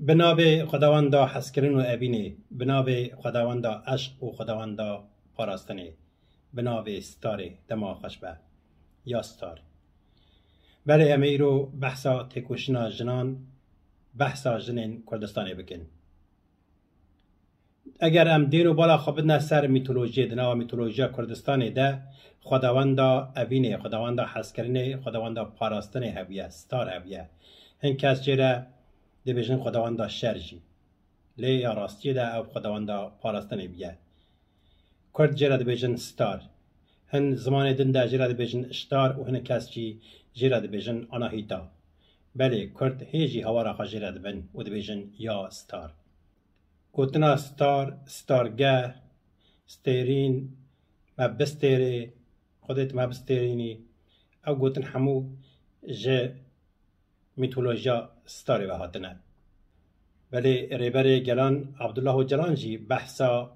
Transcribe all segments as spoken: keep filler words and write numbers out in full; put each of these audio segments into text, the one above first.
Bi navê Xwedawenda hezkirin û evînê, bi navê Xwedawenda eşq û Xwedawenda parastinê, bi navê Starê, dema xweş be. Ya Star. Belê, em ê îro behsa têkoşîna jinan, behsa jinên Kurdistanê bikin. Eger em dên û bala xwe bidine ser mîtolojiyê, di nava mîtolojiya Kurdistanê de xwedawenda evînê, xwedawenda hezkirinê, xwedawenda parastinê hebûye, Star hebûye. Hin kes jê re dibêjin xwedawenda şer jî. Lê ya rastiyê de ew xwedawenda parastinê bûye. Kurd jê re dibêjin Star. Hin zimanê din de jê re dibêjin Iştar û hin kes jî jê re dibêjin Anahîta. Belê, Kurd hê jî hawara xwe jê re dibin û dibêjin ya Star. Gotina star, stargeh, stêrîn, me bistêrê, Xwedê tu me bistêrînî. Ew gotin hemû ji mîtolojiya starê ve hatine. Belê Rêberê Gelan Abdullah Ocalan jî behsa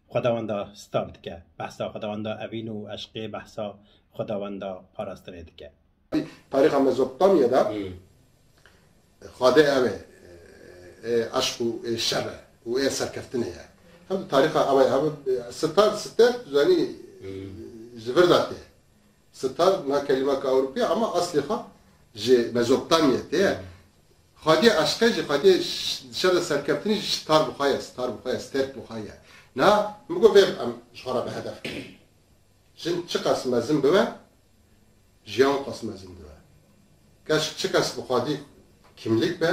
xwedawenda star dike. Behsa xwedawenda evîn û eşqê, behsa xwedawenda parastinê dike. Tarîxa Mezopotamya de Hmm. Xwedê ew e, e, eşq û ê şer e û ê serkeftinê ye. Ev tarîxa ew e, ev e, sitar, sitar, tu zanî, Hmm. ji vir de tê. Sitar, na kelîmeka Ewropî, ama eslê xwe ji Mezopotamya tê ye. Hmm. Xwedê eşqê jî, xwedê ş-, şer û serkeftinê jî ji tar bi xwe ye, sitar bi xwe ye, stêrk bi xwe ye. Na, min got vê em ji xwe re bi hedef kirin. Jin çiqas mezin bibe, jiyan wiqas mezin dibe. Keşk çiqas bi xwedî kimlik be,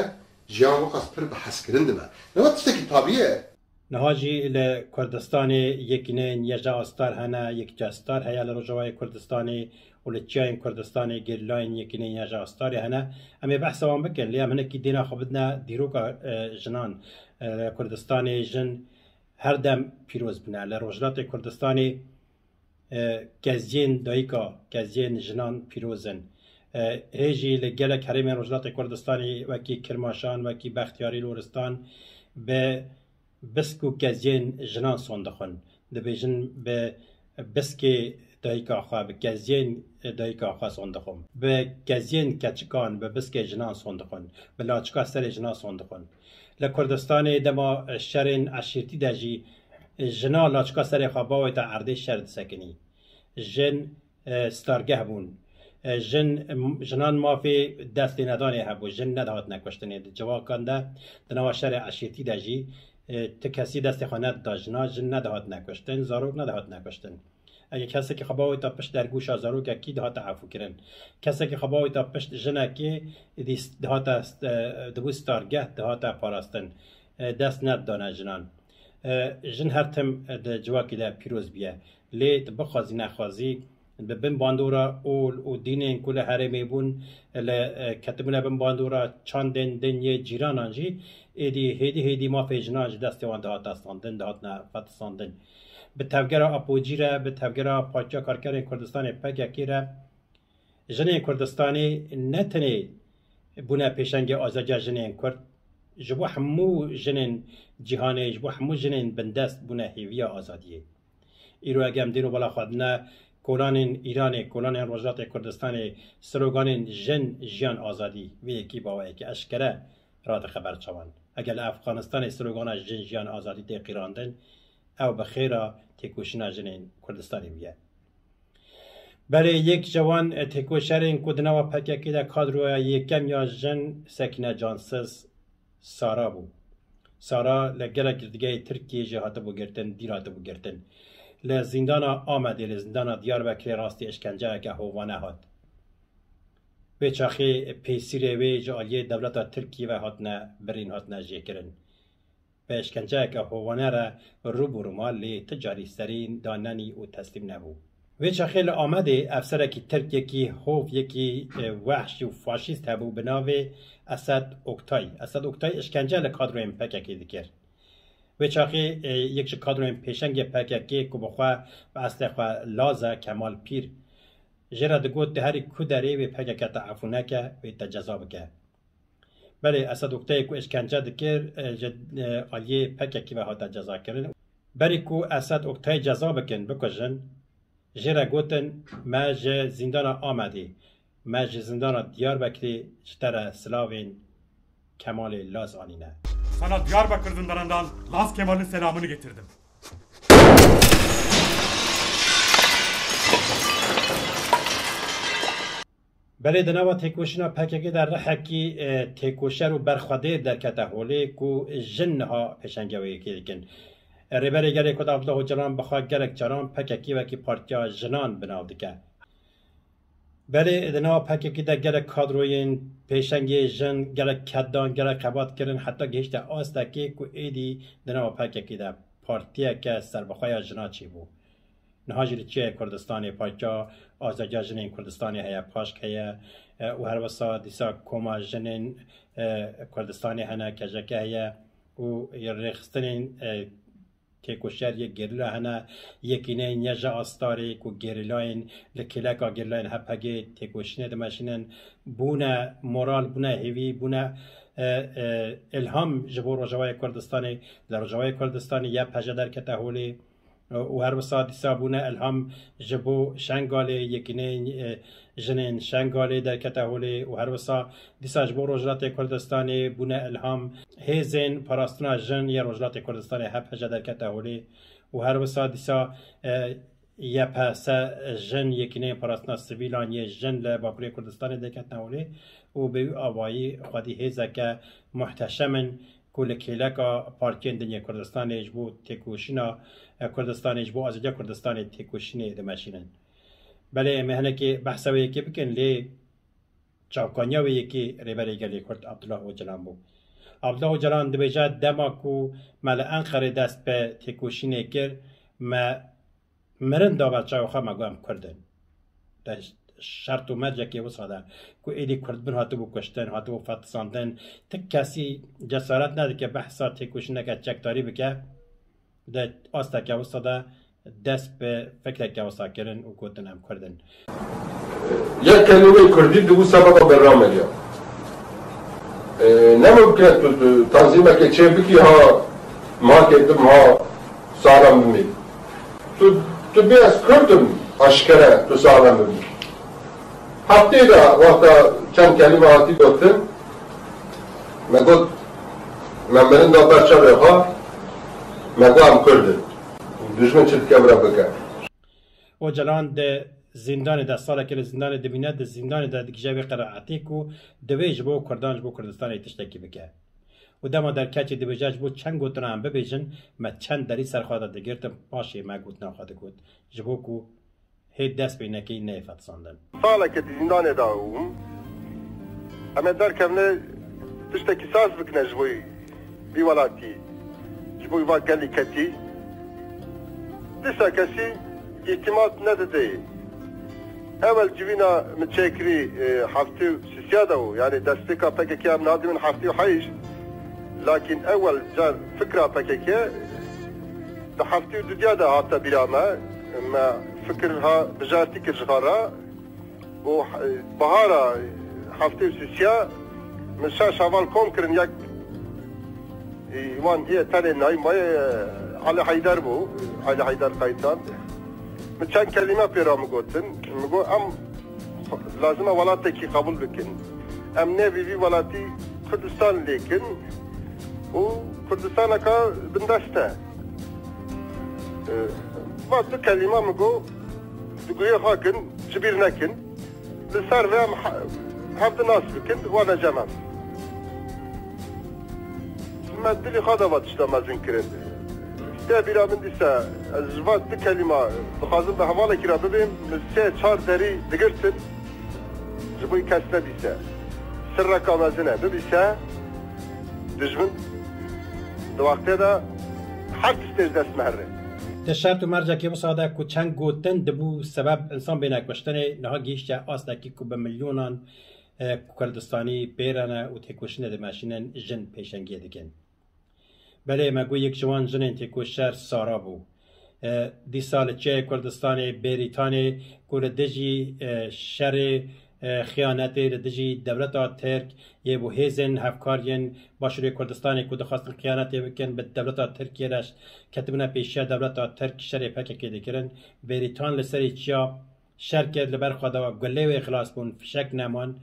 jiyan wiqas pir bi hezkirin dibe. Nava tiştekî tabî ye. Niha jî li Kurdistanê yekîneyên Yeja Astar hene, Yekîtiya Star heye li Rojavayê Kurdistanê û li çiyayên Kurdistanê gerîlayên yekîneyên Yeja Astarê hene. Em ê behsa wan bikin, lê em hinekî dêna xwe bidine dîroka, e, jinan. E, Kurdistanê jin her dem pîroz bine. Li Rojhilatê Kurdistanê, e, keziyên dayika, keziyên jinan pîroz in. E, hê jî li gelek herêmên Rojhilatê Kurdistanê wekî Kirmaşan, wekî Bextiyarî Loristan bi bisk û keziyên jinan son dixwin. Dibêjin bi biskê dayika xwe, bi keziyên dayika xwe son dixwin. Bi keziyên keçikan, bi biskê jinan son dixwin. Bi laçika serê jinan son dixwin. Li Kurdistanê dema şerên eşîrtî de jî jina laçika serê xwe bawêta erdê şer disekinî. Jin, e, stargeh bûn. E, jin, jinan mafê destê nedanê hebû. Jin nedihatine kuştinê. Di civakan de, di nava şerê eşîrtî de jî, e, ti kesî destê xwe nedida jina, jin nedihatine kuştin, zarok nedihatine kuştin. Eger kesekî xwe bawêta pişt dergûşa zarokekî dihate efûkirin. Kesekî xwe bawêta pişt jinekê dî dihate, e, dibû stargeh, dihate parastin. E, dest nedidane jinan. E, jin her tim, e, di civakî de pîroz bûye. Lê tu bixwazî nexwazî, bi bin bandora ol û dînên ku li herêmê bûn, li, e, ketibûne bin bandora çandên din yê cîranan jî, êdî hêdî hêdî mafê jinan ji destê wan dihate standin, dihatine fetisandin. Bi tevgera Apocî re, bi tevgera Partiya Karkerên Kurdistanê, P K K re, jinên Kurdistanê ne tenê bûne pêşengê azadiya jinên Kurd, ji bo hemû jinên cîhanê, ji bo hemû jinên bindest bûne hêviya azadiyê. Îro eger em dîn û bala xwe dine kolanên Îranê, kolanên Rojhilatê Kurdistanê, sloganên jin, jiyan, azadî, vê yekî baweyekî eşkere radixe ber çavan. Eger li Efxanistanê slogana jin, jiyan, azadî tê qîrandin, ew bi xêra têkoşîna jinên Kurdistanê bûye. Belê yek ji wan têkoşerên ku di nava P K K de kadroya yekem ya jin Sekîne Cansiz Sara bû. Sara li gelek girtîgehê Tirkiyê jî hatibû girtin, dîr hatibû girtin. Li zîndana Amedê, li zîndana Diyarbekirê rastî îşkenceyeke hovane hat. Wê çaxê pêsîrê wê ji aliyê dewleta Tirkiyê ve hatine birîn, hatine jêkirin. Bi îşkenceyeke hovane re rû bi rû ma, lê ti carî serîn da nenî û teslîm nebû. Wê çaxê li Amedê efserekî Tirk yekî hov, yekî, e, wehş û faşîst hebû bi navê Esed Oktay. Esed Oktay îşkence li kadroyên P K K dikir. Wê çaxê, e, yek ji kadroyên pêşengê P K K ku bi xwe, bi eslê xwe Laz e, Kemal Pîr, jê re digot, tu herî ku derê wê P K K te efû neke, wê te ceza bike. Belê, Esed Oktayê ku îşkence dikir, e, ji, e, aliyê P K K ve hate cezakirin. Berî ku Esed Oktayê ceza bikin, bikujin, jê re gotin, me ji zîndana Amedê, me ji zîndana Diyarbekirê ji te re silavên Kemalê Laz anîne. Sana Diyarbakır zindanından Laz Kemal'in selamını getirdim. Belê di nava têkoşîna P K K de rihekî, e, têkoşer û berxwedêr derkete holê ku jin niha pêşengeya wê yekê dikin. E, Rêberê Gelê Kurd Abdullah Ocalan bi xwe gelek caran P K K wekî partiya jinan bi nav dike. Belê di nava P K K de gelek kadroyên pêşengê jin, gelek ketdan, gelek xebat kirin, heta gihişte astekê ku êdî di nava P K K de partiyeke serbixwe ya jina çêbû. Niha jî li çiyayê Kurdistanê Partiya Azadiya Jinên Kurdistanê heye, PAJK heye, e, û her wisa dîsa Koma Jinên, e, Kurdistanê hene, K J K heye û rêxistinên, e, têkoşer yê gerîla hene, yekîneyên ya ji astarê ku gerîlayên li kêleka gerîlayên H P G têkoşînê dimeşînin, bûne moral, bûne hêvî, bûne, e, e, îlham ji bo Rojavayê Kurdistanê. Li Rojavayê Kurdistanê Y P J derkete holê. Û her wisa dîsa bûne îlham ji bo Şengalê, yekîneyên, e, jinên Şengalê derkete holê û her wisa dîsa ji bo Rojhilatê Kurdistanê bûne îlham hêzên parastina jin yê Rojhilatê Kurdistanê H P J derkete holê û her wisa dîsa, e, Y P S jin, yekîneyên parastina sivîlan yê jin li Bakurê Kurdistanê derketine holê û bi wî awayî xwedî hêzeke muhteşem in ku li kêleka partiyên din yê Kurdistanê ji bo têkoşîna, e, Kurdistanê, ji bo azadiya Kurdistanê têkoşînê dimeşînin. Belê em ê hinekê behsa wê yekê bikin, lê çavkaniya wê yekê Rêberê Gelê Kurd Abdullah Ocalan bû. Abdullah Ocalan dibêje, dema ku me li Enqerê dest bi têkoşînê kir, me mirin da ber çawa xwe, me got em Kurd in. De şert û mercekê wisa de ku êdî Kurdbûn hatibû kuştin, hatibû fetisandin, ti kesî cesaret nedike behsa têkoşîneke çekdarî bike, di asteke wisa de dest bi fikreke wisa kirin û gotin em Kurd in. Yek kelîmeyê Kurdî dibû sebeba berrameriya. Ee, ne mumkin e tu, tu tanzîmekê çê bikî ha mahkê du meha saxlem bimî. Tu, tu bê ez Kurd im, aşkere tu saxlem bimî. Heftê de wexta çend kelîme hatî gotin, me got, me mirin da ber çavê xwe, me got em Kurd in. Dijmin çi dike bira bike. Ocalan di zîndanê de, salekê li zîndanê dimîne, di zîndanê de digihîje vê qenaetê ku divê ji bo Kurdan, ji bo Kurdistanê tiştekî bike. Û dema derkeçê dibêje, ji bo çend gotina em bibêjin, me çend derî ser xwe de digirtin, paşê me gotina xwe digot. Ji bo ku hê dest pê nekey neyê fetisandin. Salekê di zîndanê de û em ê derkevne tiştekî saz bikine ji bo vî welatî, ji bo va gelî ketî. Dîsa kesî îtîmat nedidê. Ewel civîna min çêkirî, e, heftê û sisiya de û, yanî destpêka P K K em nadî min heftê û heşt. Lakin ewel car fikra P K K di heftê û dudiya de hate bîra me. Me fikir ha bijartî kir ji xwe re. Û, e, bahara heftê û sisiya min şeş heval kom kirin, yek, e, wan heye tenê nayî mayê, e, Elî Heyder bû, Elî Heyder Qaytan. Min çend kelîme pê re min gotin. Min got, em lazim e welatekî qebûl bikin. Em nêvî vî welatî Kurdistan lêkin û Kurdistaneka bindest e. E, va du kelîme min got, di guhê xwe kin, ji bîr nekin. Li ser vê em he-, hevdi nas bikin, wane cem em. Me dilî xwe de va tişta mezin kirin. Tê bîra min dîse, ez ji va du kelîma dixwazim bi hevalekî re bibêm, min sê çar derî digirtin. Ji bo kes nedîse. Sirreka mezin e. Bibîse, dijmin di wextê de her tiştê ji dest me here. Di şert û mercekê wisa de ku çend gotin dibû sebeb insan bêne kuştinê, niha gihîşte astekî ku bi milyonan, e, Kurdistanî pê re ne û têkoşînê dimeşînin, jin pêşengiyê dikin. Belê, me got yek ji wan jinên têkoşer Sara bû. E, dîsa li çiyayê Kurdistanê, Bêrîtanê, ku li dijî, e, şerê, e, xiyanetê, li dijî dewleta Tirk yê bû hêzên hevkar yên Başûrê Kurdistanê ku dixwestin xiyanetê bikin, bi dewleta Tirkiyê re ketibûne pêşiya dewleta Tirk şerê P K K dikirin. Bêrîtan li serê çiya şer kir, li ber xwe de gulê wê xilas bûn, fişek neman,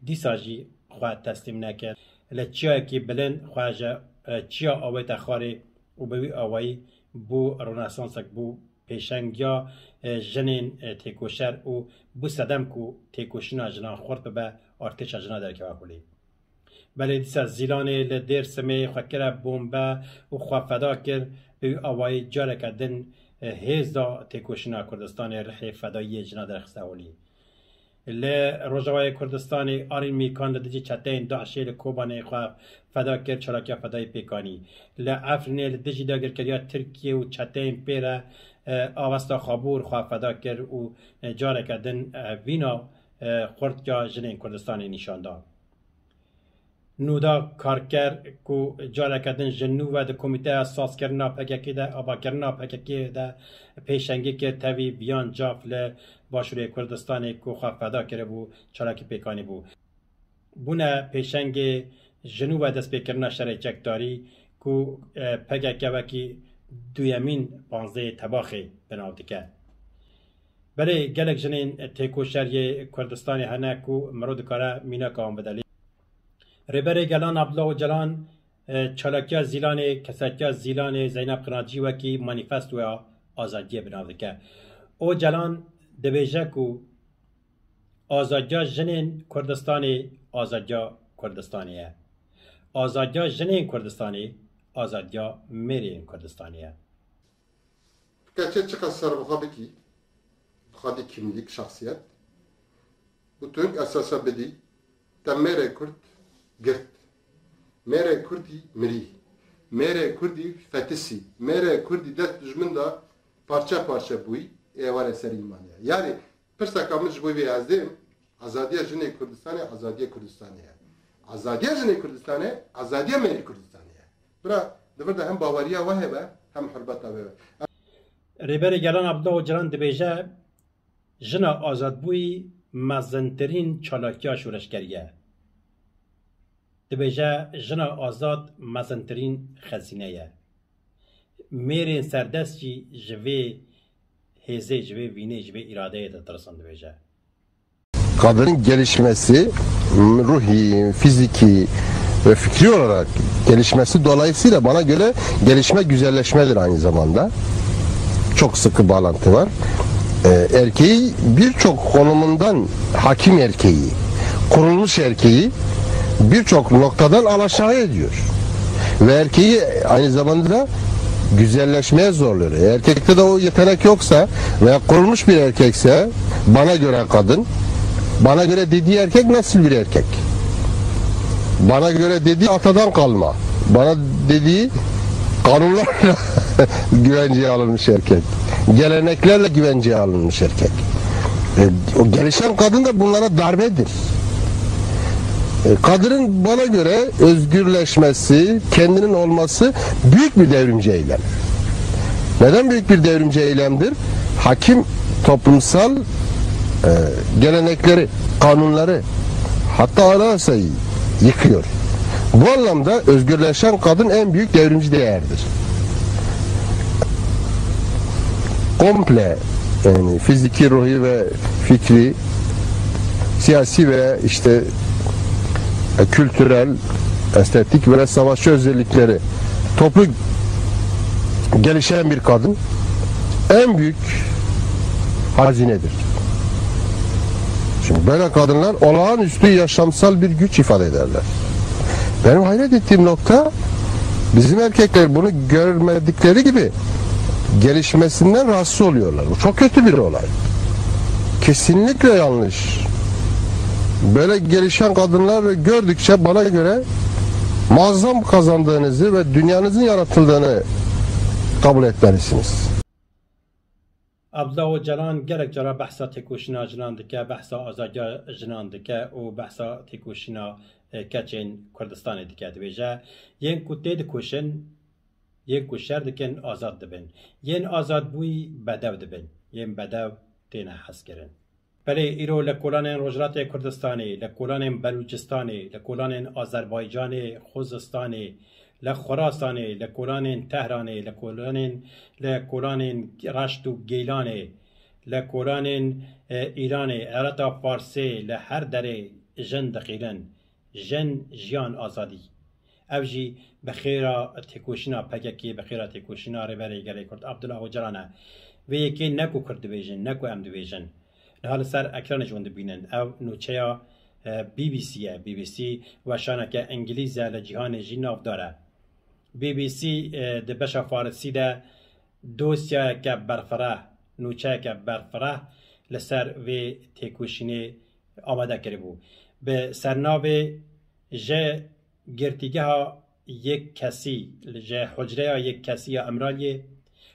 dîsa jî xwe teslîm nekir. Li çiyayekî bilind xwe ji e, çiya avête xwarê û bi wî awayî bû ronesansek, bû pêşengiya, e, jinên, e, têkoşer û bû sedem ku têkoşîna jinan xurt bibe, artêşa jina derkeve holê. Belê dîsa Zîlanê li Dêrsimê xwe kire bombe û xwe feda kir, bi wî awayî careke din, e, hêz da têkoşîna Kurdistanê rihê fedayiyê jina derxiste holê. Li Rojavayê Kurdistanê Arîn Mîkan li dijî çeteyên DAIŞê li Kobanê xwe feda kir, çalakiya fedayî pêk anî. Li Efrînê li dijî dagirkeriya Tirkiyê û çeteyên pê re, e, Avesta Xabûr xwe feda kir û, e, careke din, e, vîna, e, xurt ya jinên Kurdistanê nîşan da. Nûda Karker ku careke din ji nû ve di komîteya sazkirina P K K de, avakirina P K K de pêşengî kir, tevî viyan cav li Başûrê Kurdistanê ku xwe feda kiribû, çalakî pêk anîbû. Bûne pêşengê ji nû ve destpêkirina şerê çekdarî ku, e, P K K wekî duyemîn panzdehê Tebaxê bi nav dike. Belê gelek jinên têkoşer yê Kurdistanê hene ku miro dikare mînaka wan bide lê. Rêberê Gelan Abdullah Ocalan, e, çalakiya Zîlanê, kesakiya Zîlanê Zeynep Qinacî wekî manîfestoya azadiyê bi nav dike. Ocalan dibêje ku azadiya jinên Kurdistanê azadiya Kurdistanê ye. Azadiya jinên Kurdistanê azadiya mêrên Kurdistanê ye. Keçê çiqas ser bi xwe bikî, bi xwe dî kimlik, şexsiyet, bi tu esasa bidî, te mêrê Kurd girt. Mêrê Kurdî mirî. Mêrê Kurdî fetisî. Mêrê Kurdî dest dijmin da parçe parçe bûyî, ê were ser îmanê. Yanî pirseka min ji bo vê ez dêm, azadiya jinê Kurdistanê, azadiya Kurdistanê ye. Azadiya jinê Kurdistanê, azadiya mêrê Kurdistanê ye. Bira, di vir de hem baweriya we hebe, hem hurbeta we hebe. Rêberê Gelan Abdullah Ocalan dibêje, jina azadbûyî mezintirîn çalakiya şoreşgerî ye. Dibêje, jina azad mezintirîn xezîne ye. Mêrên serdest jî ji vê hêzê, ji vê vînê, ji vê îradeyê ditirsin, dibêje. Kadının gelişmesi, ruhi, fiziki ve fikri olarak gelişmesi dolayısıyla bana göre gelişme güzelleşmedir aynı zamanda. Çok sıkı bağlantı var. Ee, erkeği birçok konumundan, hakim erkeği, kurulmuş erkeği birçok noktadan alaşağı ediyor. Ve erkeği aynı zamanda güzelleşmeye zorluyor. Erkekte de o yetenek yoksa veya kurulmuş bir erkekse, bana göre kadın, bana göre dediği erkek nasıl bir erkek? Bana göre dediği atadan kalma. Bana dediği kanunlarla güvenceye alınmış erkek. Geleneklerle güvenceye alınmış erkek. E, o gelişen kadın da bunlara darbedir. E, kadının bana göre özgürleşmesi, kendinin olması büyük bir devrimci eylem. Neden büyük bir devrimci eylemdir? Hakim toplumsal, e, gelenekleri, kanunları, hatta anayasayı yıkıyor. Bu anlamda özgürleşen kadın en büyük devrimci değerdir. Komple, yani fiziki, ruhi ve fikri, siyasi ve işte, e, kültürel, estetik ve savaşçı özellikleri toplu gelişen bir kadın en büyük hazinedir. Şimdi böyle kadınlar olağanüstü yaşamsal bir güç ifade ederler. Benim hayret ettiğim nokta, bizim erkekler bunu görmedikleri gibi gelişmesinden rahatsız oluyorlar. Bu çok kötü bir olay. Kesinlikle yanlış. Böyle gelişen kadınlar gördükçe bana göre muazzam kazandığınızı ve dünyanızın yaratıldığını kabul etmelisiniz. Abdullah Ocalan gelek cara behsa têkoşîna jinan dike, behsa azadiya jinan dike û behsa têkoşîna, e, keçên Kurdistanê dike. Dibêje, yên ku tê dikoşin, yên ku şer dikin, azad dibin. Yên azad bûyî bedew dibin. Yên bedew têne hezkirin. Belê îro li kolanên Rojhilatê Kurdistanê, li kolanên Belûcistanê, li kolanên Azerbaycanê, Xuzistanê, li Xurasanê, li kolanên Tehranê, li kolanên, li kolanên Reşt û Geylanê, li kolanên, e, Îranê, Iraqê, Farsê, li her derê jin diqîlin. Jin, jiyan, azadî. Ev jî bi xêra têkoşîna P K K, bi xêra têkoşîna Rêberê Gelê Kurd Abdullah Ocalan e. Vê yekê ne ku Kurd dibêjin, ne ku em dibêjin. Niha li ser ekranê ji hûn dibînin. Ev nûçeya, e, B B C ye. B B C weşaneke îngilîz e, li cîhanê jî navdar e. B B C, e, di beşa farisî de dosyayeke berfireh, nûçeyeke berfireh li ser vê têkoşînê amade kiribû. Bi sernavê Ji girtîgeha yek kesî, ji hucreya yek kesî ya Îmraliyê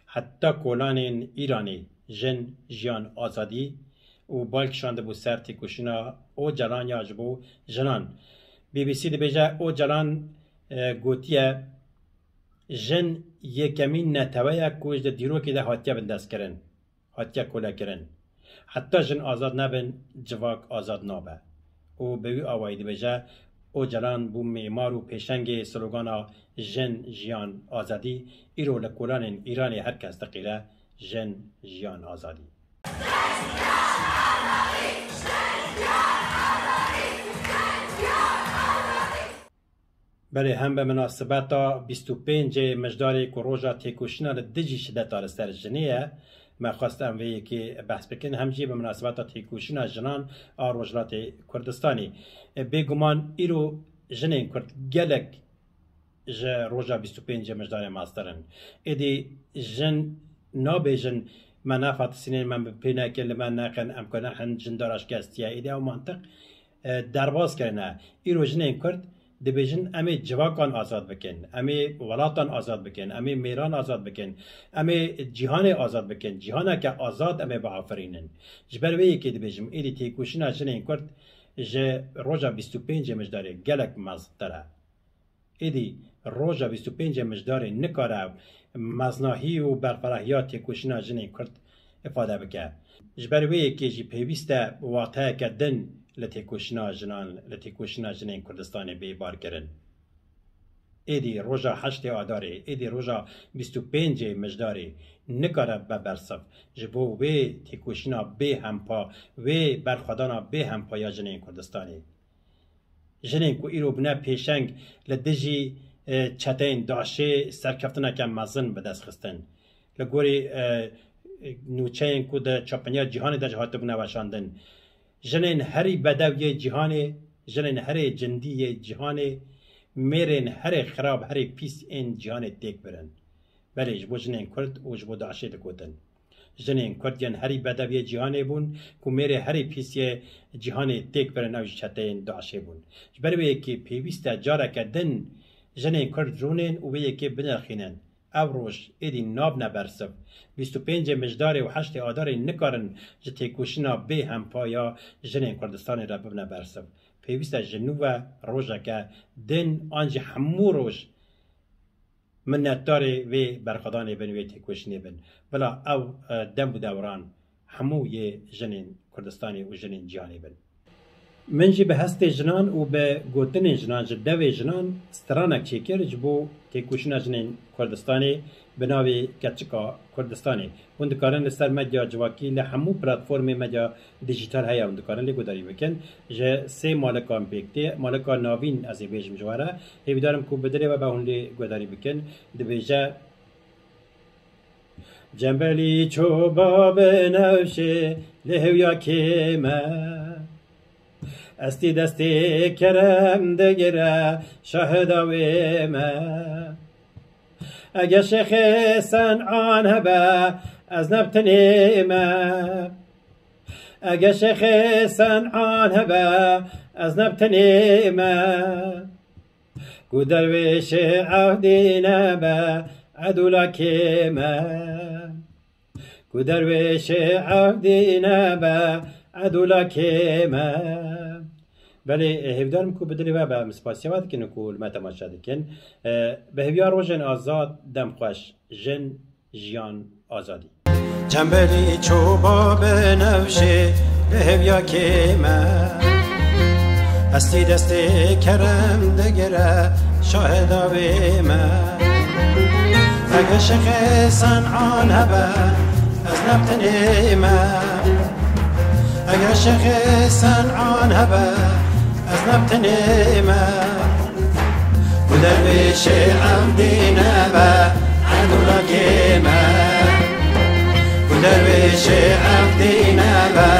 heta kolanên Îranê, jin, jiyan, azadî û bal kişandibû ser têkoşîna Ocalan ya ji bo jinan. B B C dibêje, Ocalan, e, gotiye, jin yekemîn netewe ye ku ji dîrokê de hatiye bindestkirin, hatiye kolekirin. Heta jin azad nebin, civak azad nabe. Û bi wî awayî dibêje, Ocalan bû mîmar û pêşengê slogana jin, jiyan, azadî. Îro li kolanên Îranê her kes diqîre, jin, jiyan, azadî. Belê, hem bi minasebeta bîst û pêncê Mijdarê ku roja têkoşîna li dijî şideta li ser jinê ye, me xwest em vê yekê behs bikin, hem jî bi minasebeta têkoşîna jinan a Rojhilatê Kurdistanê. E, bêguman îro jinên Kurd gelek ji roja bîst û pêncê Mijdarê mastir in. Êdî jin nabêjin, me nefatisînin, me bi pê nekin, li me neqin, em ku nehin jindara şikestiye. Êdî ew mantiq e, derbas kirine. Îro jinên Kurd dibêjin, em ê civakan azad bikin, em ê welatan azad bikin, em ê mêran azad bikin, em ê cîhanê azad bikin, cîhaneke azad em ê biafirînin. Ji ber wê yekê dibêjim, êdî têkoşîna jinên Kurd ji roja bîst û pêncê Mijdarê gelek meztir e. Êdî roja bîst û pêncê Mijdarê nikare meznahî û berferahiya têkoşîna jinên Kurd îfade bike. Ji ber wê yekê jî pêwîst e wateyeke din li têkoşîna jinan, li têkoşîna jinên Kurdistanê bê barkirin. Êdî roja heştê Adarê, êdî roja bîst û pêncê Mijdarê nikare bibe bersiv ji bo wê têkoşîna bêhempa, wê berxwedana bêhempa ya jinên Kurdistanê. Jinên ku îro bûne pêşeng li dijî, e, çeteyên DAIŞê serkeftineke mezin bi dest xistin. Li gorî, e, nûçeyên ku di çapiniya cîhanê de jî hatibûne weşandin, jinên herî bedew yê cîhanê, jinên herê cindî yê cîhanê, mêrên herê xirab, herê pîs ên cîhanê têk birin. Belê, ji bo jinên Kurd û ji bo DAIŞê digotin. Jinên Kurd yên herî bedev yê cîhanê bûn ku mêrê herî pîs yê cîhanê têk birin, ew jî çeteyên DAIŞê bûn. Ji ber wê yekê pêwîst e careke din jinên Kurd rûnên û wê yekê binirxînin. Ev roj êdî nabne bersiv. Bîst û pêncê Mijdarê û heştê Adarê nikarin ji têkoşîna bêhempa ya jinên Kurdistanê re bibine bersiv. Pêwîst e ji nû ve rojeke din an jî hemû roj minnetdarê vê berxwedanê bin, wê têkoşînê bin. Bila ew, e, dem û dewran hemû yê jinên Kurdistanê û jinên cîhanê bin. Min jî bi hestê jinan û bi gotinên jinan ji devê jinan stranek çêkir ji bo têkoşîna jinên Kurdistanê bi navê Keçika Kurdistanê. Hûn dikarin li ser medya civakî, li hemû platformê medya dijîtal heye, hûn dikarin lê guhdarî bikin. Ji sê malikan pêk tê. Malika navîn ez ê bêjim ji we re. Hêvîdar im ku bi dilê we be hûn lê guhdarî bikin. Dibêje, Cembelî çoba binewşê li hewya kêm e. Estî destê kerem digire şahida wê me. Ege şêxê Sen'an hebe ez ne bi tinê me. Ege şêxê Sen'an hebe ez ne bi tinê me. Ku derwêşê ehdî nebe edûla kêm e. Ku derwêşê ehdî nebe edûla kêm e. Belê, hêvdar im ku bi dilê we be, em spasiya we dikin ku li me temaşe dikin. E, bi hêviya rojên azad, dem xweş, jin, jiyan, azadî. Çemberî çoba binewşê li hevya kêm e. Hestî destê kerem digire şahida wê me. Ege şixê Sen'an hebe ez ne bi tinê me. Ege şixê Sen'an hebe ez ne bi tinê me. Dervêşê Evdî nebe, Edûlakê me. Ku dervêşê Evdî nebe,